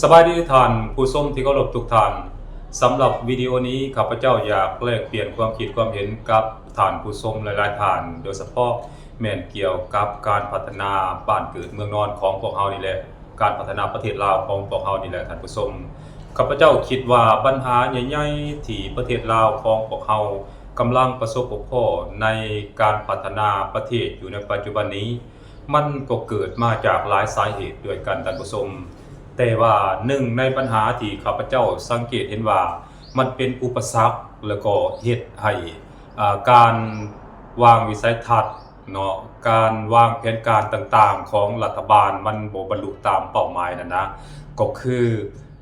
ສະບາຍດີທ່ານຜູ້ຊົມທີ່ເຄົາລົບທຸກທ່ານ. ສຳລັບວິດີໂອນີ້ ຂ້າພະເຈົ້າຢາກແລກປ່ຽນຄວາມຄິດຄວາມເຫັນກັບທ່ານຜູ້ຊົມຫຼາຍໆທ່ານ, ໂດຍສະເພາະແມ່ນກ່ຽວກັບການພັດທະນາບ້ານເກີດເມືອງນອນຂອງພວກເຮົານີ້ແຫຼະ, ການພັດທະນາປະເທດລາວຂອງພວກເຮົານີ້ແຫຼະທ່ານຜູ້ຊົມ. ຂ້າພະເຈົ້າຄິດວ່າບັນຫາໃຫຍ່ໆທີ່ປະເທດລາວຂອງພວກເຮົາກຳລັງປະສົບພົບພໍ້ໃນການພັດທະນາປະເທດຢູ່ໃນປັດຈຸບັນນີ້ ມັນກໍເກີດມາຈາກຫຼາຍສາເຫດດ້ວຍກັນທ່ານຜູ້ຊົມ, ແຕ່ວ່າໜຶ່ງໃນບັນຫາທີ່ຂ້າພະເຈົ້າສັງເກດເຫັນວ່າມັນເປັນອຸປະສັກ ແລ້ວກໍເຮັດໃຫ້ ອາ ການວາງວິໄສທັດເນາະ, ການວາງແຜນການຕ່າງໆຂອງລັດຖະບານມັນບໍ່ບັນລຸຕາມເປົ້າໝາຍນັ້ນນະ, ກໍຄື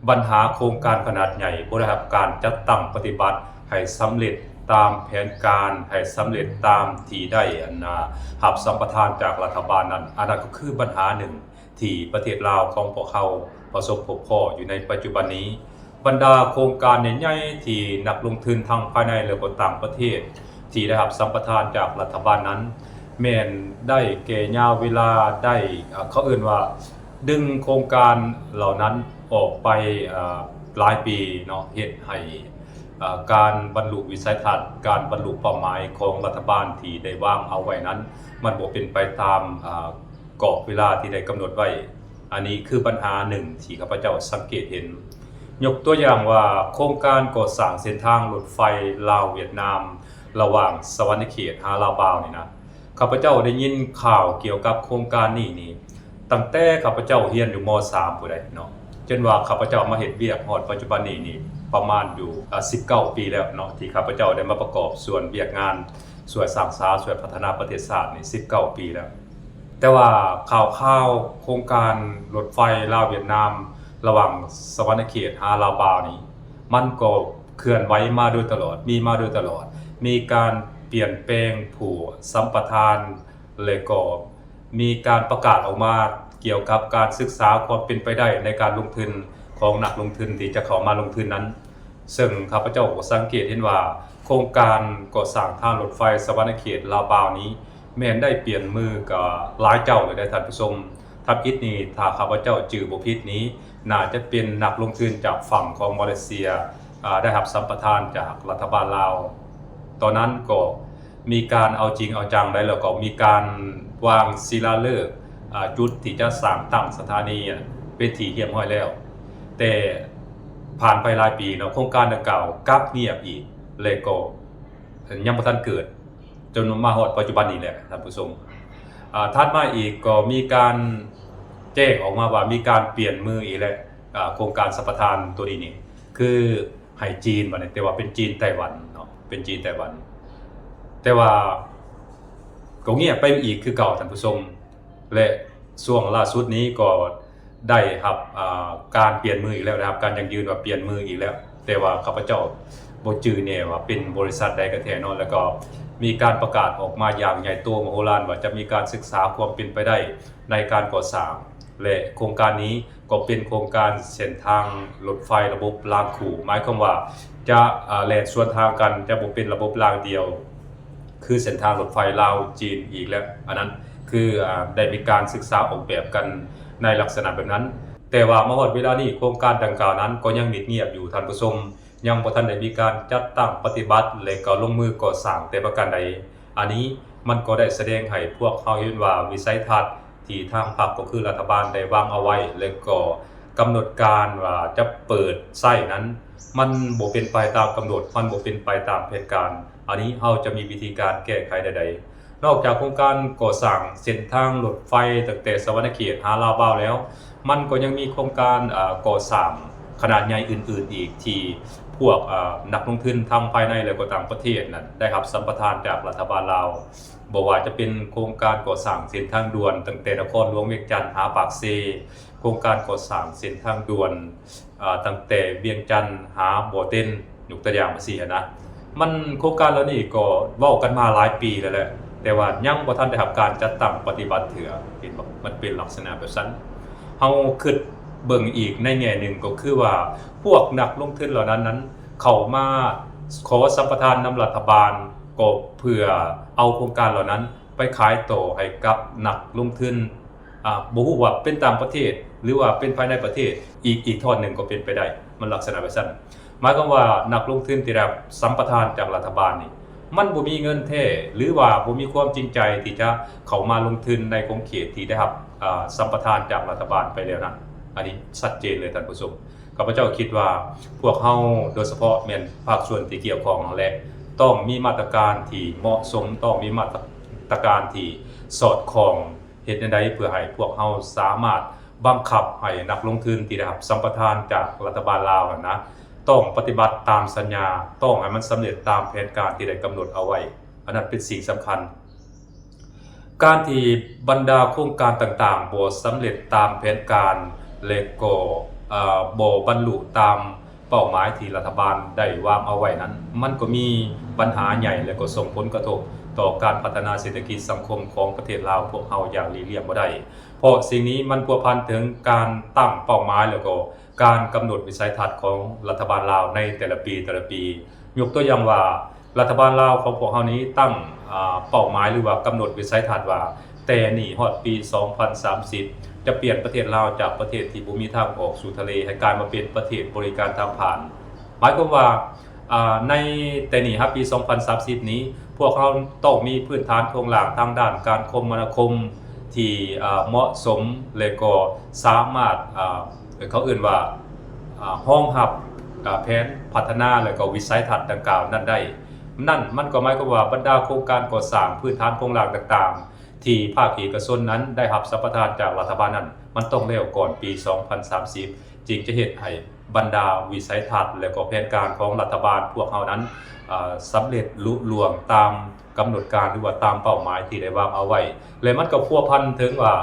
ບັນຫາໂຄງການຂະໜາດໃຫຍ່ບໍ່ໄດ້ຮັບການຈັດຕັ້ງປະຕິບັດໃຫ້ສຳເລັດຕາມແຜນການ, ໃຫ້ສຳເລັດຕາມທີ່ໄດ້ ອັນນາ ຮັບສຳປະທານຈາກລັດຖະບານນັ້ນ. ອັນນັ້ນກໍຄືບັນຫາໜຶ່ງ ທີ່ປະເທດລາວຂອງພວກເຮົາປະສົບພົບພໍ້ຢູ່ໃນປັດຈຸບັນນີ້. ບັນດາໂຄງການໃຫຍ່ໆທີ່ນັກລົງທຶນທັງພາຍໃນ ແລະ ກໍຕ່າງປະເທດທີ່ໄດ້ຮັບສຳປະທານຈາກລັດຖະບານນັ້ນ ແມ່ນໄດ້ແກ່ຍາວເວລາ ໄດ້ ເຂົາເອີ້ນວ່າດຶງໂຄງການເຫຼົ່ານັ້ນອອກໄປ ອາ ຫຼາຍປີເນາະ, ເຮັດໃຫ້ ອາ ການບັນລຸວິໄສທັດ, ການບັນລຸເປົ້າໝາຍຂອງລັດຖະບານທີ່ໄດ້ວາງເອົາໄວ້ນັ້ນ ມັນບໍ່ເປັນໄປຕາມ ອາ ກອບເວລາທີ່ໄດ້ກຳນົດໄວ້. ອັນນີ້ຄືບັນຫາໜຶ່ງທີ່ຂ້າພະເຈົ້າສັງເກດເຫັນ. ຍົກຕົວຢ່າງວ່າ ໂຄງການກໍ່ສ້າງເສັ້ນທາງລົດໄຟລາວຫວຽດນາມ ລະຫວ່າງສະຫວັນນະເຂດຫາລາວບາວນີ້ນະ, ຂ້າພະເຈົ້າໄດ້ຍິນຂ່າວກ່ຽວກັບໂຄງການນີ້ນີ້ ຕັ້ງແຕ່ຂ້າພະເຈົ້າຮຽນຢູ່ ມໍສາມ ພຸ້ນໃດເນາະ, ຈົນວ່າຂ້າພະເຈົ້າມາເຮັດວຽກຮອດປັດຈຸບັນນີ້ນີ້ ປະມານຢູ່ ອາ ສິບເກົ້າປີແລ້ວເນາະ ທີ່ຂ້າພະເຈົ້າໄດ້ມາປະກອບສ່ວນວຽກງານ ຊ່ວຍສ້າງສາ ຊ່ວຍພັດທະນາປະເທດຊາດນີ້ສິບເກົ້າປີແລ້ວ. ແຕ່ວ່າຂ່າວຄາວໂຄງການລົດໄຟລາວຫວຽດນາມ ລະຫວ່າງສະຫວັນນະເຂດຫາລາວບາວນີ້ ມັນກໍເຄື່ອນໄຫວມາໂດຍຕະຫຼອດ, ມີມາໂດຍຕະຫຼອດ, ມີການປ່ຽນແປງຜູ້ສຳປະທານ ແລະ ກໍມີການປະກາດອອກມາກ່ຽວກັບການສຶກສາຄວາມເປັນໄປໄດ້ໃນການລົງທຶນຂອງນັກລົງທຶນທີ່ຈະເຂົ້າມາລົງທຶນນັ້ນ. ເຊິ່ງຂ້າພະເຈົ້າກໍສັງເກດເຫັນວ່າ ໂຄງການກໍ່ສ້າງທາງລົດໄຟສະຫວັນນະເຂດລາວບາວນີ້ ແມ່ນໄດ້ປ່ຽນມືກໍຫຼາຍເຈົ້າແລ້ວເດ້ທ່ານຜູ້ຊົມ. ທຳອິດນີ້ ຖ້າຂ້າພະເຈົ້າຈື່ບໍ່ຜິດນີ້ ໜ້າຈະເປັນນັກລົງທຶນຈາກຝັ່ງຂອງມາເລເຊຍ ອາ ໄດ້ຮັບສຳປະທານຈາກລັດຖະບານລາວ. ຕອນນັ້ນກໍມີການເອົາຈິງເອົາຈັງໄດ້ ແລ້ວກໍມີການວາງສິລາເລີກ ອາ ຈຸດທີ່ຈະສ້າງຕັ້ງສະຖານີ ອາ ເປັນທີ່ຮຽບຮ້ອຍແລ້ວ. ແຕ່ຜ່ານໄປຫຼາຍປີເນາະ ໂຄງການດັ່ງກ່າວກັບງຽບອີກ ແລະ ກໍຍັງບໍ່ທັນເກີດ ຈົນມາຮອດປັດຈຸບັນນີ້ແຫຼະທ່ານຜູ້ຊົມ. ອາ ຖັດມາອີກກໍມີການແຈ້ງອອກມາວ່າມີການປ່ຽນມືອີກແລ້ວ ອາ ໂຄງການສຳປະທານໂຕນີ້ນີ້ ຄືໃຫ້ຈີນບັດນີ້ ແຕ່ວ່າເປັນຈີນໄຕ້ຫວັນເນາະ, ເປັນຈີນໄຕ້ຫວັນ ແຕ່ວ່າກໍງຽບໄປອີກຄືເກົ່າທ່ານຜູ້ຊົມ. ແລະ ຊ່ວງລ່າສຸດນີ້ກໍໄດ້ຮັບ ອາ ການປ່ຽນມືອີກແລ້ວ, ໄດ້ຮັບການຢັ້ງຢືນວ່າປ່ຽນມືອີກແລ້ວ, ແຕ່ວ່າຂ້າພະເຈົ້າບໍ່ຈື່ແນ່ວ່າເປັນບໍລິສັດໃດກັນແທ້ເນາະ. ແລ້ວກໍມີການປະກາດອອກມາຢ່າງໃຫຍ່ໂຕມະໂຫລານວ່າຈະມີການສຶກສາຄວາມເປັນໄປໄດ້ໃນການກໍ່ສ້າງ ແລະ ໂຄງການນີ້ ກໍເປັນໂຄງການເສັ້ນທາງລົດໄຟລະບົບລາງຄູ່, ໝາຍຄວາມວ່າຈະ ອາ ແລ່ນສວນທາງກັນ, ຈະບໍ່ເປັນລະບົບລາງດຽວ ຄືເສັ້ນທາງລົດໄຟລາວຈີນອີກແລ້ວ. ອັນນັ້ນຄື ອາ ໄດ້ມີການສຶກສາອອກແບບກັນໃນລັກສະນະແບບນັ້ນ, ແຕ່ວ່າມາຮອດເວລານີ້ ໂຄງການດັ່ງກ່າວນັ້ນກໍຍັງມິດງຽບຢູ່ທ່ານຜູ້ຊົມ, ຍັງບໍ່ທັນໄດ້ມີການຈັດຕັ້ງປະຕິບັດ ແລະ ກໍລົງມືກໍ່ສ້າງແຕ່ປະການໃດ. ອັນນີ້ມັນກໍໄດ້ສະແດງໃຫ້ພວກເຮົາເຫັນວ່າ ວິໄສທັດທີ່ທາງພັກ ກໍຄືລັດຖະບານໄດ້ວາງເອົາໄວ້ ແລະ ກໍກຳນົດການວ່າຈະເປີດໃຊ້ນັ້ນ ມັນບໍ່ເປັນໄປຕາມກຳນົດ, ມັນບໍ່ເປັນໄປຕາມແຜນການ. ອັນນີ້ເຮົາຈະມີວິທີການແກ້ໄຂແນວໃດ? ນອກຈາກໂຄງການກໍ່ສ້າງເສັ້ນທາງລົດໄຟຕັ້ງແຕ່ສະຫວັນນະເຂດຫາລາວບາວແລ້ວ, ມັນກໍຍັງມີໂຄງການ ເອີ ກໍ່ສ້າງຂະໜາດໃຫຍ່ອື່ນໆອີກ ທີ່ພວກ ເອີ ນັກລົງທຶນທັງພາຍໃນ ແລະ ກໍຕ່າງປະເທດນັ້ນ ໄດ້ຮັບສຳປະທານຈາກລັດຖະບານລາວ, ບໍ່ວ່າຈະເປັນໂຄງການກໍ່ສ້າງເສັ້ນທາງດ່ວນຕັ້ງແຕ່ນະຄອນຫຼວງວຽງຈັນຫາປາກເຊ, ໂຄງການກໍ່ສ້າງເສັ້ນທາງດ່ວນ ເອີ ຕັ້ງແຕ່ວຽງຈັນຫາບໍ່ເຕັນ, ຍົກຕົວຢ່າງວ່າຊີ້ຫັ້ນນະ. ມັນ ໂຄງການເຫຼົ່ານີ້ກໍເວົ້າກັນມາຫຼາຍປີແລ້ວແຫຼະ, ແຕ່ວ່າຍັງບໍ່ທັນໄດ້ຮັບການຈັດຕັ້ງປະຕິບັດເທື່ອ, ເຫັນບໍ່? ມັນເປັນລັກສະນະແບບຊັ້ນ. ເຮົາຄິດເບິ່ງອີກໃນແງ່ໜຶ່ງ ກໍຄືວ່າພວກນັກລົງທຶນເຫຼົ່ານັ້ນນັ້ນ ເຂົ້າມາຂໍສຳປະທານນຳລັດຖະບານ ກໍເພື່ອເອົາໂຄງການເຫຼົ່ານັ້ນໄປຂາຍຕໍ່ໃຫ້ກັບນັກລົງທຶນ ອາ ບໍ່ຮູ້ວ່າເປັນຕ່າງປະເທດ ຫຼືວ່າເປັນພາຍໃນປະເທດ ອີກ ອີກທອດໜຶ່ງກໍເປັນໄປໄດ້ ມັນລັກສະນະແບບຊັ້ນ. ໝາຍຄວາມວ່ານັກລົງທຶນທີ່ໄດ້ຮັບສຳປະທານຈາກລັດຖະບານນີ້ ມັນບໍ່ມີເງິນແທ້ ຫຼືວ່າບໍ່ມີຄວາມຈິງໃຈທີ່ຈະເຂົ້າມາລົງທຶນໃນຂົງເຂດທີ່ໄດ້ຮັບ ອາ ສຳປະທານຈາກລັດຖະບານໄປແລ້ວນັ້ນ. ອັນນີ້ຊັດເຈນເລີຍທ່ານຜູ້ຊົມ. ຂ້າພະເຈົ້າຄິດວ່າພວກເຮົາ ໂດຍສະເພາະແມ່ນພາກສ່ວນທີ່ກ່ຽວຂ້ອງນັ້ນແຫຼະ ຕ້ອງມີມາດຕະການທີ່ເໝາະສົມ, ຕ້ອງມີມາດຕະການທີ່ສອດຄ່ອງ ເຮັດແນວໃດເພື່ອໃຫ້ພວກເຮົາສາມາດບັງຄັບໃຫ້ນັກລົງທຶນທີ່ໄດ້ຮັບສຳປະທານຈາກລັດຖະບານລາວຫັ້ນນະ ຕ້ອງປະຕິບັດຕາມສັນຍາ, ຕ້ອງໃຫ້ມັນສຳເລັດຕາມແຜນການທີ່ໄດ້ກຳນົດເອົາໄວ້. ອັນນັ້ນເປັນສິ່ງສຳຄັນ. ການທີ່ບັນດາໂຄງການຕ່າງໆບໍ່ສຳເລັດຕາມແຜນການ ແລະກໍ ເອີ ບໍ່ບັນລຸຕາມເປົ້າໝາຍທີ່ລັດຖະບານໄດ້ວາງເອົາໄວ້ນັ້ນ ມັນກໍມີບັນຫາໃຫຍ່ ແລະກໍສົ່ງຜົນກະທົບຕໍ່ການພັດທະນາເສດຖະກິດສັງຄົມຂອງປະເທດລາວພວກເຮົາຢ່າງຫຼີກລ່ຽງບໍ່ໄດ້. ເພາະສິ່ງນີ້ມັນພົວພັນເຖິງການຕັ້ງເປົ້າໝາຍ ແລະກໍການກຳນົດວິໄສທັດຂອງລັດຖະບານລາວໃນແຕ່ລະປີ, ແຕ່ລະປີ. ຍົກຕົວຢ່າງວ່າ ລັດຖະບານລາວຂອງພວກເຮົານີ້ຕັ້ງ ອາ ເປົ້າໝາຍ ຫຼືວ່າກຳນົດວິໄສທັດວ່າ ແຕ່ນີ້ຮອດປີສອງພັນສາມສິບ ຈະປ່ຽນປະເທດລາວຈາກປະເທດທີ່ບໍ່ມີທາງອອກສູ່ທະເລ ໃຫ້ກາຍມາເປັນປະເທດບໍລິການທາງຜ່ານ. ໝາຍຄວາມວ່າ ອາ ໃນແຕ່ນີ້ຫາປີສອງພັນສາມສິບນີ້ ພວກເຮົາຕ້ອງມີພື້ນຖານໂຄງລ່າງທາງດ້ານການຄົມມະນາຄົມທີ່ ອາ ເໝາະສົມ ແລະກໍສາມາດ ອາ ເຂົາເອີ້ນວ່າ ອາ ຮອງຮັບ ອາ ແຜນພັດທະນາ ແລະກໍວິໄສທັດດັ່ງກ່າວນັ້ນໄດ້. ນັ້ນມັນກໍໝາຍຄວາມວ່າບັນດາໂຄງການກໍ່ສ້າງພື້ນຖານໂຄງລ່າງຕ່າງໆ ທີ່ພາກເອກະຊົນນັ້ນໄດ້ຮັບສຳປະທານຈາກລັດຖະບານນັ້ນ ມັນຕ້ອງແລ້ວກ່ອນປີສອງພັນສາມສິບ ຈຶ່ງຈະເຮັດໃຫ້ບັນດາວິໄສທັດ ແລະກໍແຜນການຂອງລັດຖະບານພວກເຮົານັ້ນ ອາ ສຳເລັດລຸລ່ວງຕາມກຳນົດການ ຫຼືວ່າຕາມເປົ້າໝາຍທີ່ໄດ້ວາງເອົາໄວ້. ແລະມັນກໍພົວພັນເຖິງວ່າ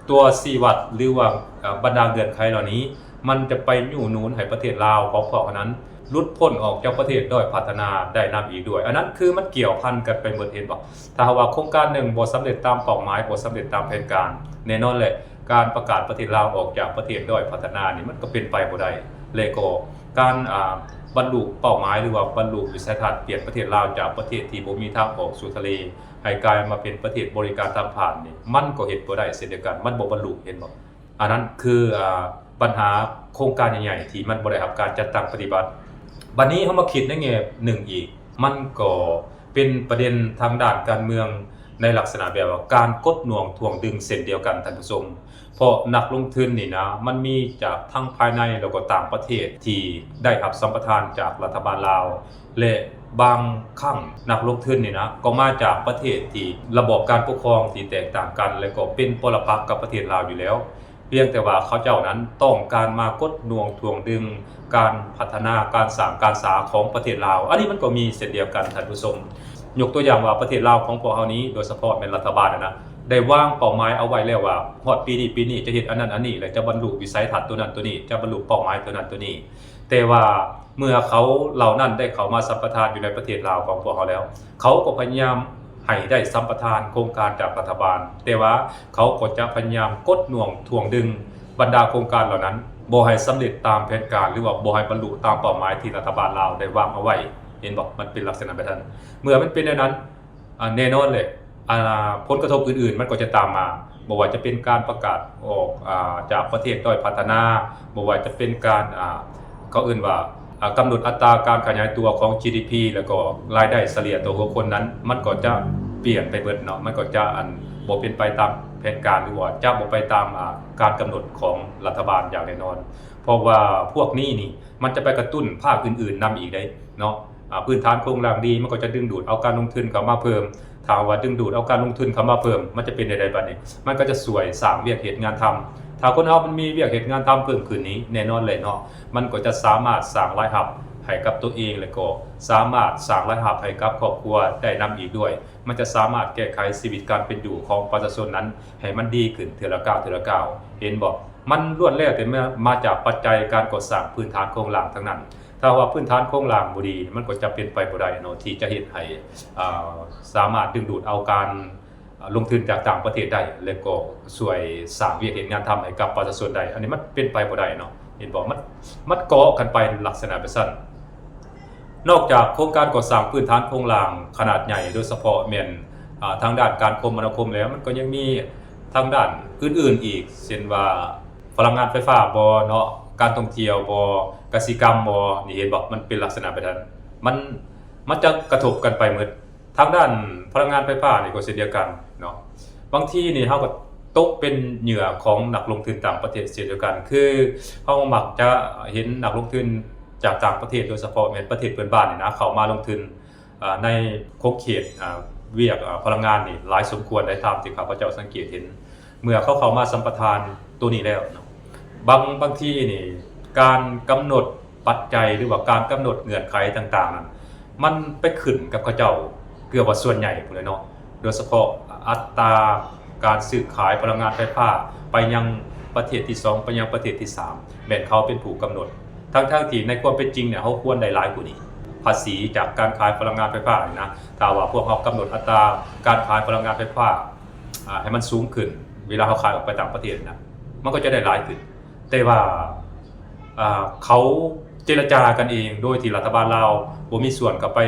ຕົວຊີ້ວັດ ຫຼືວ່າ ເອີ ບັນດາເງື່ອນໄຂເຫຼົ່ານີ້ ມັນຈະໄປຍູ້ໜູນໃຫ້ປະເທດລາວຂອງພວກເຮົານັ້ນ ຫຼຸດພົ້ນອອກຈາກປະເທດດ້ອຍພັດທະນາໄດ້ນຳອີກດ້ວຍ. ອັນນັ້ນຄືມັນກ່ຽວພັນກັນໄປໝົດ, ເຫັນບໍ່? ຖ້າຫາກວ່າໂຄງການໜຶ່ງບໍ່ສຳເລັດຕາມເປົ້າໝາຍ, ບໍ່ສຳເລັດຕາມແຜນການ, ແນ່ນອນແຫຼະ ການປະກາດປະເທດລາວອອກຈາກປະເທດດ້ອຍພັດທະນານີ້ ມັນກໍເປັນໄປບໍ່ໄດ້ ແລະກໍການ ອາ ບັນລຸເປົ້າໝາຍ ຫຼືວ່າບັນລຸວິໄສທັດປ່ຽນປະເທດລາວຈາກປະເທດທີ່ບໍ່ມີທາງອອກສູ່ທະເລ ໃຫ້ກາຍມາເປັນປະເທດບໍລິການທາງຜ່ານນີ້ ມັນກໍເຮັດບໍ່ໄດ້ເຊັ່ນດຽວກັນ, ມັນບໍ່ບັນລຸ, ເຫັນບໍ່? ອັນນັ້ນຄື ອາ ບັນຫາໂຄງການໃຫຍ່ໆ ທີ່ມັນບໍ່ໄດ້ຮັບການຈັດຕັ້ງປະຕິບັດ. ບັດນີ້ເຮົາມາຄິດໃນແງ່ໜຶ່ງອີກ, ມັນກໍເປັນປະເດັນທາງດ້ານການເມືອງໃນລັກສະນະແບບວ່າການກົດໜ່ວງຖ່ວງດຶງເຊັ່ນດຽວກັນ, ທ່ານຜູ້ຊົມ. ເພາະນັກລົງທຶນນີ້ນະ ມັນມີຈາກທັງພາຍໃນ ແລ້ວກໍຕ່າງປະເທດທີ່ໄດ້ຮັບສຳປະທານຈາກລັດຖະບານລາວ ແລະ ບາງຄັ້ງນັກລົງທຶນນີ້ນະ ກໍມາຈາກປະເທດທີ່ລະບອບການປົກຄອງທີ່ແຕກຕ່າງກັນ ແລະ ກໍເປັນປໍລະປັກກັບປະເທດລາວຢູ່ແລ້ວ. ພຽງແຕ່ວ່າເຂົາເຈົ້ານັ້ນຕ້ອງການມາກົດໜ່ວງຖ່ວງດຶງການພັດທະນາ, ການສ້າງການສາຂອງປະເທດລາວ. ອັນນີ້ມັນກໍມີເຊັ່ນດຽວກັນ, ທ່ານຜູ້ຊົມ. ຍົກຕົວຢ່າງວ່າປະເທດລາວຂອງພວກເຮົານີ້, ໂດຍສະເພາະແມ່ນລັດຖະບານນະ, ໄດ້ວາງເປົ້າໝາຍເອົາໄວ້ແລ້ວວ່າ ຮອດປີນີ້, ປີນີ້ຈະເຮັດອັນນັ້ນອັນນີ້ ແລະ ຈະບັນລຸວິໄສທັດຕົວນັ້ນຕົວນີ້, ຈະບັນລຸເປົ້າໝາຍຕົວນັ້ນຕົວນີ້. ແຕ່ວ່າເມື່ອເຂົາເຫຼົ່ານັ້ນໄດ້ເຂົ້າມາສຳປະທານຢູ່ໃນປະເທດລາວຂອງພວກເຮົາແລ້ວ, ເຂົາກໍພະຍາຍາມໃຫ້ໄດ້ສຳປະທານໂຄງການຈາກລັດຖະບານ, ແຕ່ວ່າເຂົາກໍຈະພະຍາຍາມກົດໜ່ວງຖ່ວງດຶງບັນດາໂຄງການເຫຼົ່ານັ້ນ ບໍ່ໃຫ້ສຳເລັດຕາມແຜນການ ຫຼືວ່າບໍ່ໃຫ້ບັນລຸຕາມເປົ້າໝາຍທີ່ລັດຖະບານລາວໄດ້ວາງເອົາໄວ້, ເຫັນບໍ່? ມັນເປັນລັກສະນະແບບນັ້ນ. ເມື່ອມັນເປັນແນວນັ້ນ, ອາ, ແນ່ນອນແຫຼະ, ອາ, ຜົນກະທົບອື່ນໆມັນກໍຈະຕາມມາ, ບໍ່ວ່າຈະເປັນການປະກາດອອກ, ອາ, ຈາກປະເທດດ້ອຍພັດທະນາ, ບໍ່ວ່າຈະເປັນການ, ອາ, ເຂົາເອີ້ນວ່າ, ອາ, ກຳນົດອັດຕາການຂະຫຍາຍຕົວຂອງ ຈີດີພີ ແລ້ວກໍລາຍໄດ້ສະເລ່ຍຕໍ່ຫົວຄົນນັ້ນ, ມັນກໍຈະປ່ຽນໄປເບິດເນາະ, ມັນກໍຈະ, ອັນ, ບໍ່ເປັນໄປຕາມແຜນການ ຫຼືວ່າຈະບໍ່ໄປຕາມ, ອາ, ການກຳນົດຂອງລັດຖະບານຢ່າງແນ່ນອນ. ເພາະວ່າພວກນີ້ນີ້ ມັນຈະໄປກະຕຸ້ນພາກອື່ນໆນຳອີກເດ້ເນາະ. ອາ, ພື້ນຖານໂຄງລ່າງດີ ມັນກໍຈະດຶງດູດເອົາການລົງທຶນເຂົ້າມາເພີ່ມ. ຖ້າວ່າດຶງດູດເອົາການລົງທຶນເຂົ້າມາເພີ່ມ, ມັນຈະເປັນແນວໃດບັດນີ້? ມັນກໍຈະຊ່ວຍສ້າງວຽກເຮັດງານທຳ. ຖ້າຄົນເຮົາມັນມີວຽກເຮັດງານທຳເພີ່ມຂຶ້ນນີ້, ແນ່ນອນແຫຼະເນາະ, ມັນກໍຈະສາມາດສ້າງລາຍຮັບໃຫ້ກັບຕົວເອງ ແລະກໍສາມາດສ້າງລາຍຮັບໃຫ້ກັບຄອບຄົວໄດ້ນຳອີກດ້ວຍ. ມັນຈະສາມາດແກ້ໄຂຊີວິດການເປັນຢູ່ຂອງປະຊາຊົນນັ້ນໃຫ້ມັນດີຂຶ້ນເທື່ອລະກ້າວ, ເທື່ອລະກ້າວ. ເຫັນບໍ່? ມັນລ້ວນແລ້ວແຕ່ມາ, ມາຈາກປັດໄຈການກໍ່ສ້າງພື້ນຖານໂຄງລ່າງທັງນັ້ນ. ຖ້າວ່າພື້ນຖານໂຄງລ່າງບໍ່ດີ, ມັນກໍຈະເປັນໄປບໍ່ໄດ້ເນາະ ທີ່ຈະເຮັດໃຫ້, ເອີ, ສາມາດດຶງດູດເອົາການລົງທຶນຈາກຕ່າງປະເທດໄດ້ ແລະກໍຊ່ວຍສ້າງວຽກເຮັດງານທຳໃຫ້ກັບປະຊາຊົນໄດ້. ອັນນີ້ມັນເປັນໄປບໍ່ໄດ້ເນາະ, ເຫັນບໍ່? ມັນ, ມັນເກາະກັນໄປລັກສະນະແບບຊັ້ນ. ນອກຈາກໂຄງການກໍ່ສ້າງພື້ນຖານໂຄງລ່າງຂະໜາດໃຫຍ່, ໂດຍສະເພາະແມ່ນ, ອາ, ທາງດ້ານການຄົມມະນາຄົມແລ້ວ, ມັນກໍຍັງມີ ທາງດ້ານອື່ນໆອີກ, ເຊັ່ນວ່າ ພະລັງງານໄຟຟ້າບໍ່ເນາະ, ການທ່ອງທ່ຽວບໍ່, ກະສິກຳບໍ່, ນີ້ເຫັນບໍ່? ມັນເປັນລັກສະນະແບບນັ້ນ ມັນ ມັນຈະກະທົບກັນໄປໝົດ. ທາງດ້ານພະລັງງານໄຟຟ້ານີ້ກໍເຊັ່ນດຽວກັນເນາະ, ບາງທີນີ້ເຮົາກໍຕົກເປັນເຫຍື່ອຂອງນັກລົງທຶນຕ່າງປະເທດເຊັ່ນດຽວກັນ. ຄືເຮົາມັກຈະເຫັນນັກລົງທຶນຈາກຕ່າງປະເທດ ໂດຍສະເພາະແມ່ນປະເທດເພື່ອນບ້ານນີ້ນະ ເຂົ້າມາລົງທຶນ ອາ ໃນຂົງເຂດ ອາ ວຽກ ອາ ພະລັງງານນີ້ຫຼາຍສົມຄວນໄດ້ ຕາມທີ່ຂ້າພະເຈົ້າສັງເກດເຫັນ ເມື່ອເຂົາເຂົ້າມາສຳປະທານໂຕນີ້ແລ້ວເນາະ, ບາງ ບາງທີນີ້ການກຳນົດປັດໄຈ ຫຼືວ່າການກຳນົດເງື່ອນໄຂຕ່າງໆນັ້ນ ມັນໄປຂຶ້ນກັບເຂົາເຈົ້າເກືອບວ່າສ່ວນໃຫຍ່ພຸ້ນແຫຼະເນາະ, ໂດຍສະເພາະອັດຕາການຊື້ຂາຍພະລັງງານໄຟຟ້າໄປຍັງປະເທດທີສອງ ໄປຍັງປະເທດທີສາມ ແມ່ນເຂົາເປັນຜູ້ກຳນົດ, ທັງໆທີ່ໃນຄວາມເປັນຈິງເນຍ ເຮົາຄວນໄດ້ຫຼາຍກວ່ານີ້. ພາສີຈາກການຂາຍພະລັງງານໄຟຟ້ານີ້ນະ, ຖ້າວ່າພວກເຮົາກຳນົດອັດຕາການຂາຍພະລັງງານໄຟຟ້າ ອາ ໃຫ້ມັນສູງຂຶ້ນ ເວລາເຮົາຂາຍອອກໄປຕ່າງປະເທດນະ ມັນກໍຈະໄດ້ຫຼາຍຂຶ້ນ. ແຕ່ວ່າ ອາ ເຂົາເຈລະຈາກັນເອງ ໂດຍທີ່ລັດຖະບານລາວບໍ່ມີສ່ວນເຂົ້າໄປ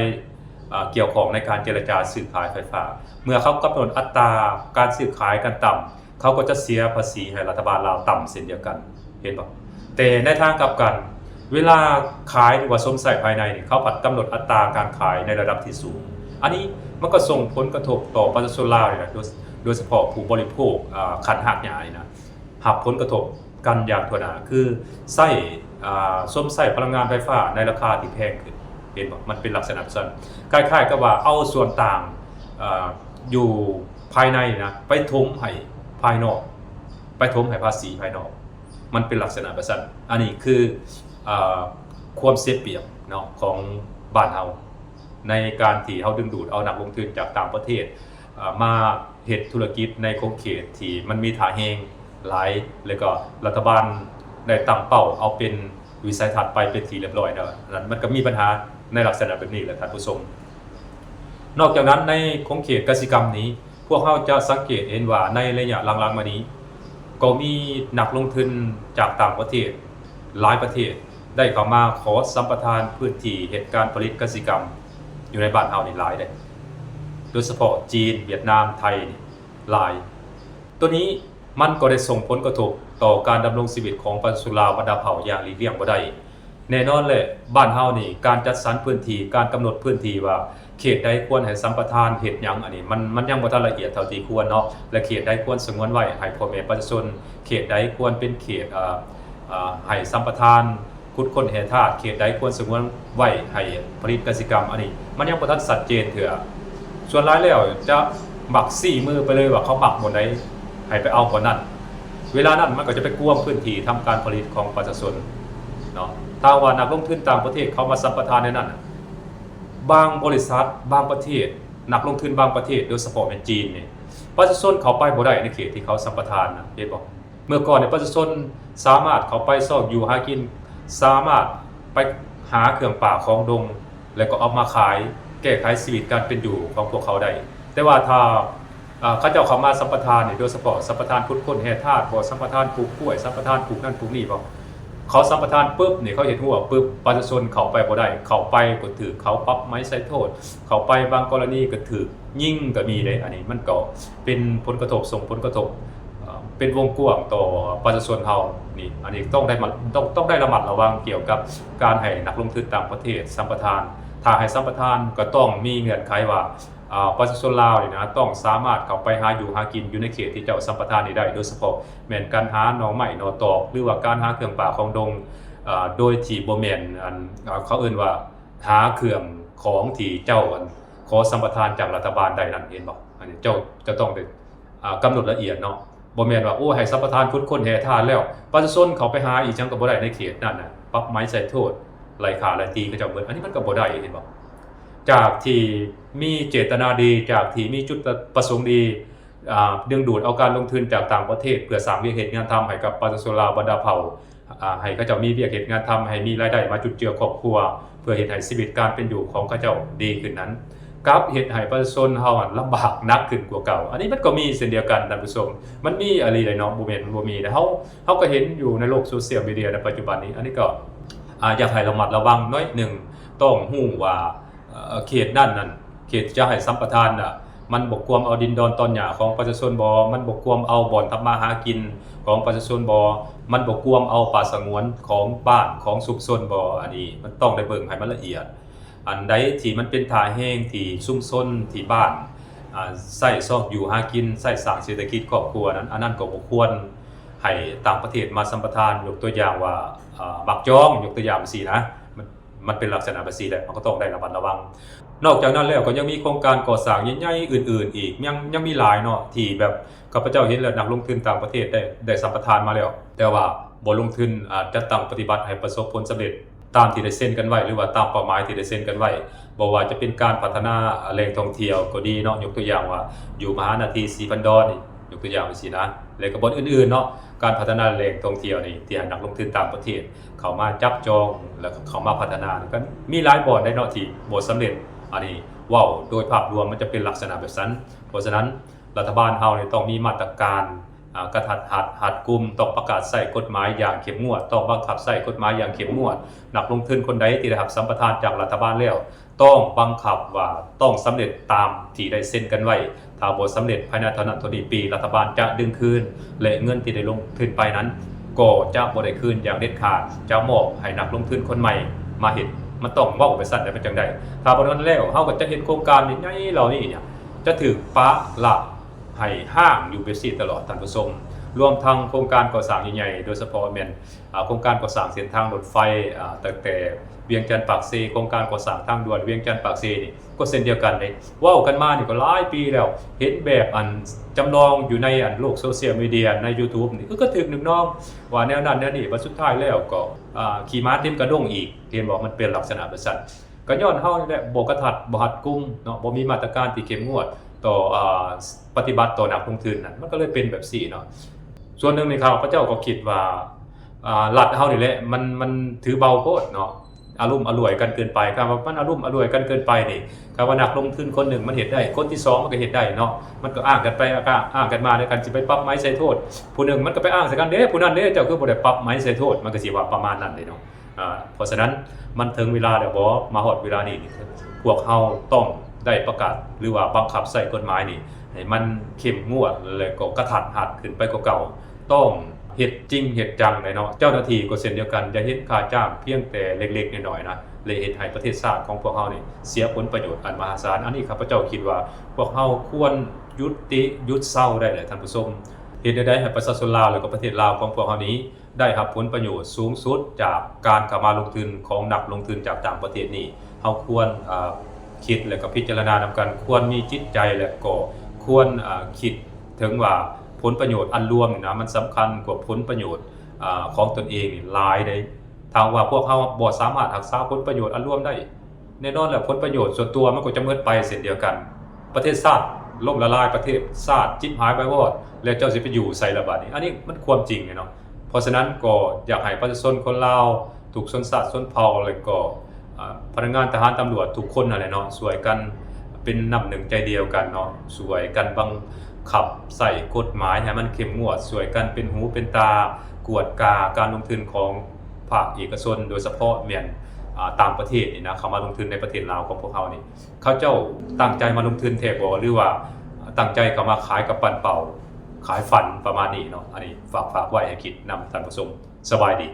ອາ ກ່ຽວຂ້ອງໃນການເຈລະຈາຊື້ຂາຍໄຟຟ້າ. ເມື່ອເຂົາກຳນົດອັດຕາການຊື້ຂາຍກັນຕ່ຳ ເຂົາກໍຈະເສຍພາສີໃຫ້ລັດຖະບານລາວຕ່ຳເຊັ່ນດຽວກັນ ເຫັນບໍ່? ແຕ່ໃນທາງກັບກັນ ເວລາຂາຍ ຫຼືວ່າຊົມໃຊ້ພາຍໃນນີ້ ເຂົາພັດກຳນົດອັດຕາການຂາຍໃນລະດັບທີ່ສູງ. ອັນນີ້ມັນກໍສົ່ງຜົນກະທົບຕໍ່ປະຊາຊົນລາວນີ້ນະ, ໂດຍ ໂດຍສະເພາະຜູ້ບໍລິໂພກ ອາ ຂັ້ນຮາກຫຍ້ານີ້ນະ ຮັບຜົນກະທົບກັນຢ່າງທົ່ວໜ້າ ຄືໃຊ້ ອາ ຊົມໃຊ້ພະລັງງານໄຟຟ້າໃນລາຄາທີ່ແພງຂຶ້ນ ເຫັນບໍ່? ມັນເປັນລັກສະນະຊັ້ນ ຄ້າຍໆກັບວ່າເອົາສ່ວນຕ່າງ ອາ ຢູ່ພາຍໃນນະ ໄປຖົມໃຫ້ພາຍນອກ ໄປຖົມໃຫ້ພາສີພາຍນອກ ມັນເປັນລັກສະນະແບບຊັ້ນ. ອັນນີ້ຄື ອາ ຄວາມເສຍປຽບເນາະ ຂອງບ້ານເຮົາ ໃນການທີ່ເຮົາດຶງດູດເອົານັກລົງທຶນຈາກຕ່າງປະເທດ ອາ ມາເຮັດທຸລະກິດໃນຂົງເຂດທີ່ມັນມີທ່າແຮງຫຼາຍ ແລ້ວກໍລັດຖະບານໄດ້ຕັ້ງເປົ້າເອົາເປັນວິໄສທັດໄປເປັນທີ່ລຽບຮ້ອຍແລ້ວ. ອັນນັ້ນມັນກໍມີບັນຫາໃນລັກສະນະແບບນີ້ແຫຼະທ່ານຜູ້ຊົມ. ນອກຈາກນັ້ນ ໃນຂົງເຂດກະສິກຳນີ້ ພວກເຮົາຈະສັງເກດເຫັນວ່າໃນໄລຍະຫຼັງໆມານີ້ ກໍມີນັກລົງທຶນຈາກຕ່າງປະເທດຫຼາຍປະເທດ ໄດ້ເຂົ້າມາຂໍສຳປະທານພື້ນທີ່ເຮັດການຜະລິດກະສິກຳຢູ່ໃນບ້ານເຮົານີ້ຫຼາຍເດ້, ໂດຍສະເພາະຈີນ, ຫວຽດນາມ, ໄທນີ້ຫຼາຍ. ໂຕນີ້ມັນກໍໄດ້ສົ່ງຜົນກະທົບຕໍ່ການດຳລົງຊີວິດຂອງປະຊາຊົນລາວບັນດາເຜົ່າຢ່າງຫຼີກລ່ຽງບໍ່ໄດ້. ແນ່ນອນແຫຼະ ບ້ານເຮົານີ້ ການຈັດສັນພື້ນທີ່, ການກຳນົດພື້ນທີ່ວ່າເຂດໃດຄວນໃຫ້ສຳປະທານເຮັດຫຍັງ, ອັນນີ້ມັນ ມັນຍັງບໍ່ທັນລະອຽດເທົ່າທີ່ຄວນເນາະ ແລະ ເຂດໃດຄວນສະຫງວນໄວ້ໃຫ້ພໍ່ແມ່ປະຊາຊົນ, ເຂດໃດຄວນເປັນເຂດ ເອີ ເອີ ໃຫ້ສຳປະທານຂຸດຄົ້ນແຮ່ທາດ, ເຂດໃດຄວນສະຫງວນໄວ້ໃຫ້ຜະລິດກະສິກຳ, ອັນນີ້ມັນຍັງບໍ່ທັນຊັດເຈນເທື່ອ. ສ່ວນຫຼາຍແລ້ວຈະມັກຊີ້ມືໄປເລີຍວ່າເຂົາມັກບ່ອນໃດ ໃຫ້ໄປເອົາບ່ອນນັ້ນ. ເວລານັ້ນມັນກໍຈະໄປກວມພື້ນທີ່ທຳການຜະລິດຂອງປະຊາຊົນເນາະ. ຖ້າວ່ານັກລົງທຶນຕ່າງປະເທດເຂົາມາສຳປະທານໃນນັ້ນ, ບາງບໍລິສັດ, ບາງປະເທດ, ນັກລົງທຶນບາງປະເທດ, ໂດຍສະເພາະແມ່ນຈີນນີ້, ປະຊາຊົນເຂົ້າໄປບໍ່ໄດ້ໃນເຂດທີ່ເຂົາສຳປະທານນະ, ເຫັນບໍ່? ເມື່ອກ່ອນນີ້ປະຊາຊົນສາມາດເຂົ້າໄປຊອກຢູ່ຫາກິນ, ສາມາດໄປຫາເຄື່ອງປ່າຂອງດົງ ແລ້ວກໍເອົາມາຂາຍ ແກ້ໄຂຊີວິດການເປັນຢູ່ຂອງພວກເຂົາໄດ້. ແຕ່ວ່າຖ້າ ເອີ ເຂົາເຈົ້າເຂົ້າມາສຳປະທານນີ້ ໂດຍສະເພາະສຳປະທານຂຸດຄົ້ນແຮ່ທາດບໍ, ສຳປະທານປູກກ້ວຍ, ສຳປະທານປູກນັ້ນປູກນີ້ບໍ, ເຂົາສຳປະທານປຶບນີ້ ເຂົາເຮັດຮົ້ວປຶບ ປະຊາຊົນເຂົ້າໄປບໍ່ໄດ້, ເຂົ້າໄປກໍຖືກເຂົາປັບໃໝໃສ່ໂທດ, ເຂົ້າໄປບາງກໍລະນີກໍຖືກຍິງກໍມີເດ້. ອັນນີ້ມັນກໍເປັນຜົນກະທົບ, ສົ່ງຜົນກະທົບ ເອີ ເປັນວົງກວ້າງຕໍ່ປະຊາຊົນເຮົານີ້. ອັນນີ້ຕ້ອງໄດ້ມາ ຕ້ອງ ຕ້ອງໄດ້ລະມັດລະວັງກ່ຽວກັບການໃຫ້ນັກລົງທຶນຕ່າງປະເທດສຳປະທານ. ຖ້າໃຫ້ສຳປະທານກໍຕ້ອງມີເງື່ອນໄຂວ່າ ອາ ປະຊາຊົນລາວນີ້ນະ ຕ້ອງສາມາດເຂົ້າໄປຫາຢູ່ຫາກິນຢູ່ໃນເຂດທີ່ເຈົ້າສຳປະທານນີ້ໄດ້, ໂດຍສະເພາະແມ່ນການຫາໜໍ່ໄມ້ໜໍ່ຕອກ ຫຼືວ່າການຫາເຄື່ອງປ່າຂອງດົງ ອາ ໂດຍທີ່ບໍ່ແມ່ນ ອັນ ອາ ເຂົາເອີ້ນວ່າຫາເຄື່ອງຂອງທີ່ເຈົ້າ ອັນ ຂໍສຳປະທານຈາກລັດຖະບານໄດ້ນັ້ນ, ເຫັນບໍ່? ອັນນີ້ເຈົ້າຈະຕ້ອງໄດ້ ອາ ກຳນົດລະອຽດເນາະ, ບໍ່ແມ່ນວ່າ ໂອ້ ໃຫ້ສຳປະທານຂຸດຄົ້ນແຮ່ທາດແລ້ວ ປະຊາຊົນເຂົ້າໄປຫາອີ່ຫຍັງກໍບໍ່ໄດ້ໃນເຂດນັ້ນນະ, ປັບໃໝໃສ່ໂທດ ໄລ່ຂ້າໄລ່ຕີເຂົາເຈົ້າໝົດ. ອັນນີ້ມັນກໍບໍ່ໄດ້, ເຫັນບໍ່? ຈາກທີ່ມີເຈດຕະນາດີ, ຈາກທີ່ມີຈຸດປະສົງດີ ອາ ດຶງດູດເອົາການລົງທຶນຈາກຕ່າງປະເທດ ເພື່ອສ້າງວຽກເຮັດງານທຳໃຫ້ກັບປະຊາຊົນລາວບັນດາເຜົ່າ, ອາ ໃຫ້ເຂົາເຈົ້າມີວຽກເຮັດງານທຳ, ໃຫ້ມີລາຍໄດ້ມາຈຸນເຈືອຄອບຄົວ ເພື່ອເຮັດໃຫ້ຊີວິດການເປັນຢູ່ຂອງເຂົາເຈົ້າດີຂຶ້ນນັ້ນ, ກັບເຮັດໃຫ້ປະຊາຊົນເຮົາຫັ້ນລຳບາກໜັກຂຶ້ນກວ່າເກົ່າ. ອັນນີ້ມັນກໍມີເຊັ່ນດຽວກັນທ່ານຜູ້ຊົມ, ມັນມີອີ່ຫຼີເດ້ເນາະ, ບໍ່ແມ່ນມັນບໍ່ມີເດ້. ເຮົາ ເຮົາກໍເຫັນຢູ່ໃນໂລກໂຊຊຽວມີເດຍໃນປັດຈຸບັນນີ້. ອັນນີ້ກໍ ອາ ຢາກໃຫ້ລະມັດລະວັງໜ້ອຍໜຶ່ງ, ຕ້ອງຮູ້ວ່າ ເຂດນັ້ນນັ້ນ ເຂດຈະໃຫ້ສຳປະທານນະ ມັນບໍ່ກວມເອົາດິນດອນຕອນຫຍ້າຂອງປະຊາຊົນບໍ? ມັນບໍ່ກວມເອົາບ່ອນທຳມາຫາກິນຂອງປະຊາຊົນບໍ? ມັນບໍ່ກວມເອົາປ່າສະຫງວນຂອງບ້ານຂອງຊຸມຊົນບໍ? ອັນນີ້ມັນຕ້ອງໄດ້ເບິ່ງໃຫ້ມັນລະອຽດ. ອັນໃດທີ່ມັນເປັນທ່າແຮງທີ່ຊຸມຊົນທີ່ບ້ານ ອາ ໃຊ້ຊອກຢູ່ຫາກິນ ໃຊ້ສ້າງເສດຖະກິດຄອບຄົວນັ້ນ ອັນນັ້ນກໍບໍ່ຄວນໃຫ້ຕ່າງປະເທດມາສຳປະທານ. ຍົກຕົວຢ່າງວ່າ ອາ ໝາກຈອງ ຍົກຕົວຢ່າງຊີ້ນະ ມັນ ມັນເປັນລັກສະນະແບບຊີ້ແຫຼະ ເຮົາກໍຕ້ອງໄດ້ລະມັດລະວັງ. ນອກຈາກນັ້ນແລ້ວກໍຍັງມີໂຄງການກໍ່ສ້າງໃຫຍ່ໆອື່ນໆອີກ ຍັງ ຍັງມີຫຼາຍເນາະ ທີ່ແບບຂ້າພະເຈົ້າເຫັນແລ້ວ ນັກລົງທຶນຕ່າງປະເທດໄດ້ ໄດ້ສຳປະທານມາແລ້ວ ແຕ່ວ່າບໍ່ລົງທຶນ ອາ ຈັດຕັ້ງປະຕິບັດໃຫ້ປະສົບຜົນສຳເລັດ ຕາມທີ່ໄດ້ເຊັນກັນໄວ້ ຫຼືວ່າຕາມເປົ້າໝາຍທີ່ໄດ້ເຊັນກັນໄວ້. ບໍ່ວ່າຈະເປັນການພັດທະນາແຫຼ່ງທ່ອງທ່ຽວກໍດີເນາະ ຍົກຕົວຢ່າງວ່າຢູ່ມະຫານາທີສີພັນດອນນີ້ ຍົກຕົວຢ່າງຊີ້ນະ ແລະກໍບ່ອນອື່ນໆເນາະ ການພັດທະນາແຫຼ່ງທ່ອງທ່ຽວນີ້ ທີ່ໃຫ້ນັກລົງທຶນຕ່າງປະເທດເຂົ້າມາຈັບຈອງ ແລ້ວກໍເຂົ້າມາພັດທະນານີ້ ກໍມີຫຼາຍບ່ອນໄດ໋ເນາະທີ່ບໍ່ສຳເລັດ. ອັນນີ້ເວົ້າໂດຍພາບລວມມັນຈະເປັນລັກສະນະແບບຊັ້ນ. ເພາະສະນັ້ນ ລັດຖະບານເຮົານີ້ຕ້ອງມີມາດຕະການ ອາ ກະທັດຮັດ ຮັດກຸມ, ຕ້ອງປະກາດໃຊ້ກົດໝາຍຢ່າງເຂັ້ມງວດ, ຕ້ອງບັງຄັບໃຊ້ກົດໝາຍຢ່າງເຂັ້ມງວດ. ນັກລົງທຶນຄົນໃດທີ່ໄດ້ຮັບສຳປະທານຈາກລັດຖະບານແລ້ວ ຕ້ອງບັງຄັບວ່າຕ້ອງສຳເລັດຕາມທີ່ໄດ້ເຊັນກັນໄວ້. ຖ້າບໍ່ສຳເລັດພາຍໃນເທົ່ານັ້ນເທົ່ານີ້ປີ ລັດຖະບານຈະດຶງຄືນ ແລະ ເງິນທີ່ໄດ້ລົງທຶນໄປນັ້ນກໍຈະບໍ່ໄດ້ຄືນຢ່າງເດັດຂາດ, ຈະມອບໃຫ້ນັກລົງທຶນຄົນໃໝ່ມາເຮັດ. ມັນຕ້ອງເວົ້າໄປຊັ້ນ ແລ້ວມັນຈັ່ງໄດ້. ຖ້າບໍ່ນັ້ນແລ້ວ ເຮົາກໍຈະເຫັນໂຄງການໃຫຍ່ໆເຫຼົ່ານີ້ເນຍ ຈະຖືກປະລະ ໃຫ້ຮ້າງຢູ່ແບບຊີ້ຕະຫຼອດ ທ່ານຜູ້ຊົມ. ລວມທັງໂຄງການກໍ່ສ້າງໃຫຍ່ໆ ໂດຍສະເພາະແມ່ນ ອາ ໂຄງການກໍ່ສ້າງເສັ້ນທາງລົດໄຟ ອາ ຕັ້ງແຕ່ວຽງຈັນປາກເຊ, ໂຄງການກໍ່ສ້າງທາງດ່ວນວຽງຈັນປາກເຊນີ້ກໍເຊັ່ນດຽວກັນເດ້. ເວົ້າກັນມານີ້ກໍຫຼາຍປີແລ້ວ, ເຫັນແບບອັນຈຳລອງຢູ່ໃນອັນໂລກໂຊຊຽວມີເດຍ ໃນຢູທູບນີ້ ເອີ ກໍຖືກນຶກນອງວ່າແນວນັ້ນແນວນີ້, ບັດສຸດທ້າຍແລ້ວກໍ ອາ ຂີ້ໝາເຕັມກະດົງອີກ. ເຫັນບໍ່? ມັນເປັນລັກສະນະແບບຊັ້ນ. ກໍຍ້ອນເຮົານີ້ແຫຼະ ບໍ່ກະທັດ ບໍ່ຮັດກຸມເນາະ, ບໍ່ມີມາດຕະການທີ່ເຂັ້ມງວດຕໍ່ ອາ ປະຕິບັດຕໍ່ນັກລົງທຶນນັ້ນ, ມັນກໍເລີຍເປັນແບບຊີ້ເນາະ. ສ່ວນໜຶ່ງນີ້ ຂ້າພະເຈົ້າກໍຄິດວ່າ ອາ ລັດເຮົານີ້ແຫຼະ ມັນ ມັນຖືເບົາໂພດເນາະ, ອາລົມອະຫຼວຍກັນເກີນໄປ. ຄັນວ່າມັນອາລົມອະຫຼວຍກັນເກີນໄປນີ້ ຄັນວ່ານັກລົງທຶນຄົນໜຶ່ງມັນເຮັດໄດ້, ຄົນທີສອງມັນກໍເຮັດໄດ້ເນາະ, ມັນກໍອ້າງກັນໄປ ອ້າງກັນມາ. ແລ້ວຄັນຊິໄປປັບໃໝໃສ່ໂທດ ຜູ້ໜຶ່ງມັນກໍໄປອ້າງໃສ່ກັນເດ້, ຜູ້ນັ້ນເດ້ ເຈົ້າຄືບໍ່ໄດ້ປັບໃໝໃສ່ໂທດ, ມັນກໍຊິວ່າປະມານນັ້ນເດ້ເນາະ. ອາ ເພາະສະນັ້ນ ມັນເຖິງເວລາແລ້ວບໍ? ມາຮອດເວລານີ້ ພວກເຮົາຕ້ອງໄດ້ປະກາດ ຫຼືວ່າບັງຄັບໃຊ້ກົດໝາຍນີ້ ໃຫ້ມັນເຂັ້ມງວດ ແລະ ກໍກະທັດຮັດຂຶ້ນໄປກວ່າເກົ່າ. ຕ້ອງເຮັດຈິງເຮັດຈັງແຫຼະເນາະ. ເຈົ້າໜ້າທີ່ກໍເຊັ່ນດຽວກັນ, ຢ່າເຫັນຄ່າຈ້າງພຽງແຕ່ເລັກໆນ້ອຍໆນະ ແລະ ເຮັດໃຫ້ປະເທດຊາດຂອງພວກເຮົານີ້ເສຍຜົນປະໂຫຍດອັນມະຫາສານ. ອັນນີ້ຂ້າພະເຈົ້າຄິດວ່າ ພວກເຮົາຄວນຢຸດຕິ ຢຸດເຊົາໄດ້ແຫຼະທ່ານຜູ້ຊົມ. ເຮັດແນວໃດໃຫ້ປະຊາຊົນລາວ ແລະ ກໍປະເທດລາວຂອງພວກເຮົານີ້ ໄດ້ຮັບຜົນປະໂຫຍດສູງສຸດຈາກການເຂົ້າມາລົງທຶນຂອງນັກລົງທຶນຈາກຕ່າງປະເທດນີ້, ເຮົາຄວນ ອາ ຄິດ ແລະ ກໍພິຈາລະນານຳກັນ, ຄວນມີຈິດໃຈ ແລະ ກໍຄວນ ອາ ຄິດເຖິງວ່າຜົນປະໂຫຍດອັນລວມນີ້ນະ ມັນສຳຄັນກວ່າຜົນປະໂຫຍດ ອາ ຂອງຕົນເອງນີ້ຫຼາຍເດ້. ຖ້າວ່າພວກເຮົາບໍ່ສາມາດຮັກສາຜົນປະໂຫຍດອັນລວມໄດ້, ແນ່ນອນແຫຼະ ຜົນປະໂຫຍດສ່ວນຕົວມັນກໍຈະໝົດໄປເຊັ່ນດຽວກັນ. ປະເທດຊາດລົ້ມລະລາຍ, ປະເທດຊາດຈິບຫາຍໄປວອດ, ແລ້ວເຈົ້າຊິໄປຢູ່ໃສລະບາດນີ້? ອັນນີ້ມັນຄວາມຈິງເນາະ. ເພາະສະນັ້ນກໍຢາກໃຫ້ປະຊາຊົນຄົນລາວທຸກຊົນຊາດຊົນເຜົ່າ ແລະ ກໍ ອາ ພະນັກງານທະຫານຕຳຫຼວດທຸກຄົນນັ້ນແຫຼະເນາະ ຊ່ວຍກັນເປັນນ້ຳໜຶ່ງໃຈດຽວກັນເນາະ, ຊ່ວຍກັນບັງຄັບໃຊ້ກົດໝາຍໃຫ້ມັນເຂັ້ມງວດ, ຊ່ວຍກັນເປັນຫູເປັນຕາກວດກາການລົງທຶນຂອງ ພາກເອກະຊົນ ໂດຍສະເພາະແມ່ນ ອາ ຕ່າງປະເທດນີ້ນະ ເຂົ້າມາລົງທຶນໃນປະເທດລາວຂອງພວກເຮົານີ້ ເຂົາເຈົ້າຕັ້ງໃຈມາລົງທຶນແທ້ບໍ່ ຫຼືວ່າຕັ້ງໃຈເຂົ້າມາຂາຍກະປັ່ນເປົ່າ ຂາຍຝັນປະມານນີ້ເນາະ. ອັນນີ້ຝາກ ຝາກໄວ້ໃຫ້ຄິດນຳທ່ານຜູ້ຊົມ. ສະບາຍດີ.